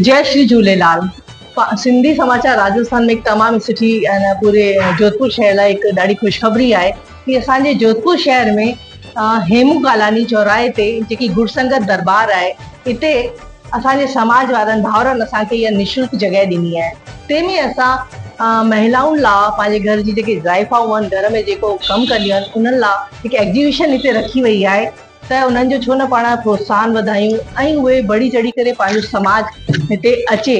جئي شري جهوليلال. سنڌي سماچار راجسٿان ۾ هڪ تمام سٺي ۽ پوري جوڌپور شهر لاء هڪ ڏاڍي خوشخبري آهي ڪي اسان جي جوڌپور شهر ۾ هيمون ڪالاني چوراهي تي جيڪي گرسنگت دربار آهي اتي اسان جي سماج وارن ڀائرن اسان کي اها نشلڪ جڳهه ڏني آهي تنهن ۾ اسان مهلائن لاء پنهنجي گهر جي جيڪي زائفائون آهن گهر ۾ جيڪو ڪم ڪنديون آهن انهن لاء هڪ ايگزيبيشن هتي رکي وئي آهي ته انهن جو ڇو نه پاڻ پروتساهن وڌايون ۽ اهي بڙهي چڙهي ڪري پنهنجو سماج هتي اچي.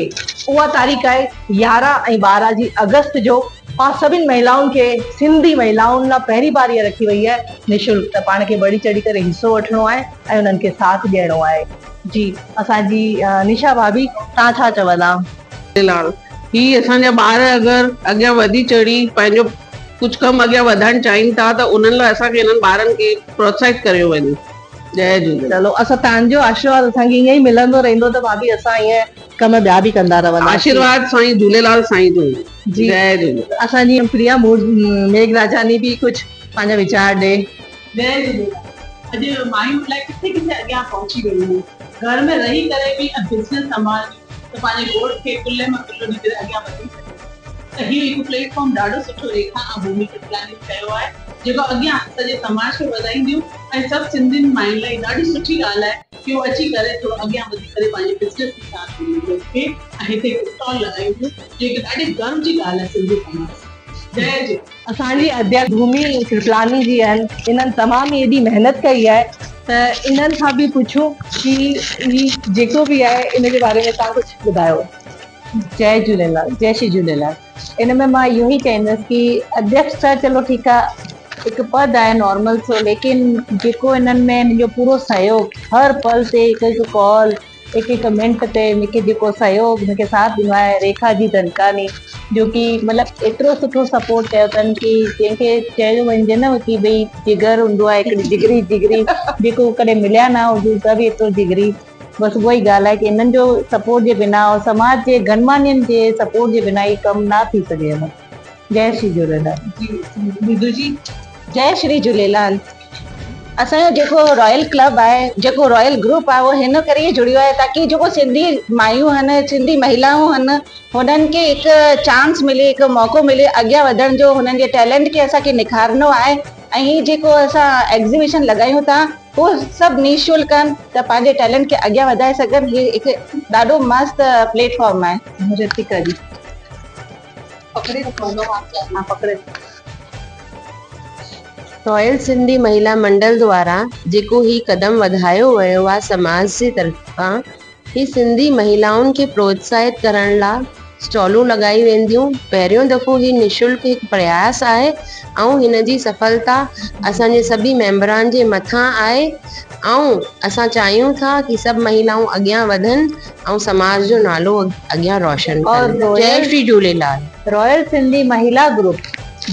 اها تاريخ آهي 11 ۽ 12 جي آگسٽ جو پاڻ سڀن مهلائن کي سنڌي مهلائن لاء پهرين بار اها رکي وئي آهي نشلڪ ته پاڻ کي بڙهي چڙهي ڪري حصو وٺڻو آهي ۽ انهن کي ساٿ ڏيڻو آهي. جي اسان جي نشا ڀاڀي توهان ڇا چوندا؟ جهوليلال هي اسان جا ٻار اگر اڳيان وڌي چڙهي پنهنجو ڪجهه ڪم اڳيان وڌائڻ چاهين ٿا ته انهن لاء اسان کي انهن ٻارن کي پروتساهت ڪريو وڃي. جئي جهوليلال. چلو اسان توهان جو آشيرواد اسان کي ائين ئي ملندو رهندو ته ڀاڀي اسان ائين ڪم ٻيا به ڪندا رهنداسين. آشيرواد سائين جهوليلال سائين جو هجي. جي جئي جهوليلال. اسان جي پريا ميگهه راجاني به ڪجهه پنهنجا ويچار ڏي. جئي جهوليلال. اڄ مايون الائي ڪٿي ڪٿي اڳيان پهچي ويون آهن. گهر ۾ رهي ڪري به بزنس سنڀاليون ته پنهنجي گهوٽ کي ڪلهي مان ڪلهو ڏئي ڪري اڳيان وڌي سگهن. ته هي هڪ پليٽ فارم ڏاڍو سٺو ريکا ۽ ڀومي ڪرپلاني ڪيو آهي جيڪو اڳيان سڄي سماج کي وڌائينديون ۽ سڀ سنڌين ماين لاء ڏاڍي سٺي ڳالهه آهي ڪي هو اچي ڪري ٿورو اڳيان وڌي ڪري پنهنجي بزنس جي ساٿ ڏينديون کي ۽ هتي هڪ اسٽال لڳائينديون جو هڪ ڏاڍي گرو جي ڳالهه آهي سنڌي سماج جئي جهوليلال. اسان جي اڌيڪ ڀومي ڪرپلاني جي آهن انهن تمام ئي ايڏي محنت ڪئي آهي ته انهن کان به پڇون ڪي هي جيڪو به آهي ان جي باري ۾ توهان ڪجهه ٻڌايو. جئي جهوليلال جئي شري جهوليلال ان ۾ مان اهو ئي چئيندس ڪي اڌيڪش ته چلو ٺيڪ آ هڪ پد آهي نارمل سو ليڪن جيڪو انهن ۾ منهنجو پورو سهيوگ هر پل تي هڪ هڪ ڪال هڪ هڪ منٽ تي مونکي جيڪو سهيوگ مونکي ساٿ ڏنو آهي ريکا جي ڌنڪاني جو ڪي مطلب ايترو سٺو سپورٽ ڪيو اٿن ڪي جنهن کي چيو وڃجي نه ڪي ڀئي جگر هوندو آهي هڪڙي جگري جگري جيڪو ڪڏهن مليا نه هجون ته به ايترو جگري بس اها ئي ڳالهه آهي ڪي انهن جو سپورٽ جي بنا اور سماج جي گنمانين جي سپورٽ جي بنا هي ڪم نه ٿي سگهي ها. جئي شري جهوليلال. جي ندو جي. جئي شري جهوليلال. اسان جو جيڪو رائل ڪلب آهي جيڪو رائل گروپ آهي اهو هن ڪري ئي جڙيو آهي تاڪي جيڪو سنڌي مايون آهن سنڌي مهلائون آهن هنن کي هڪ چانس ملي هڪ موقعو ملي اڳيان وڌڻ جو هنن جي ٽيلنٽ کي اسان کي نکارڻو آهي ۽ هي جيڪو اسان ايگزيبيشن لڳايون ٿا هو سڀ نشلڪ آهن ته پنهنجي ٽيلنٽ کي اڳيان وڌائي سگهن هي هڪ ڏاڍو مست پليٽ فارم آهي. رتيڪا جي پڪڙي رکو ها پڪڙي. رائل سنڌي مهلا منڊل دوارا جيڪو هي قدم وڌايو ويو آ سماج جي طرفان هي سنڌي مهلائن کي پروتساهت ڪرڻ لا اسٽالون لڳائي وينديون. پهريون دفعو هي نشلڪ هڪ پرياس آهي ۽ هن جي سڦلتا اسان جي سڀني ميمبران جي مٿان آهي ۽ اسان چاهيون ٿا ڪي سڀ مهلائون اڳيان وڌن ۽ سماج جو نالو اڳيان روشن اور ڪن. جئي royal Shri Jhulelal. Royal Sindhi Mahila group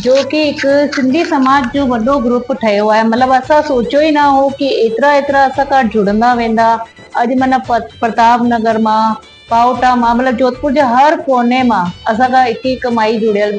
جو ڪي هڪ سنڌي سماج جو وڏو گروپ ٺهيو آهي مطلب اسان سوچيو ئي نه هو ڪي ايترا ايترا اسان کان جڙندا ويندا اڄ معنيٰ پرتاب نگر مان، پاهوٽا مان مطلب جوڌپور جي هر ڪوني مان اسان کان هڪ هڪ مائي جڙيل.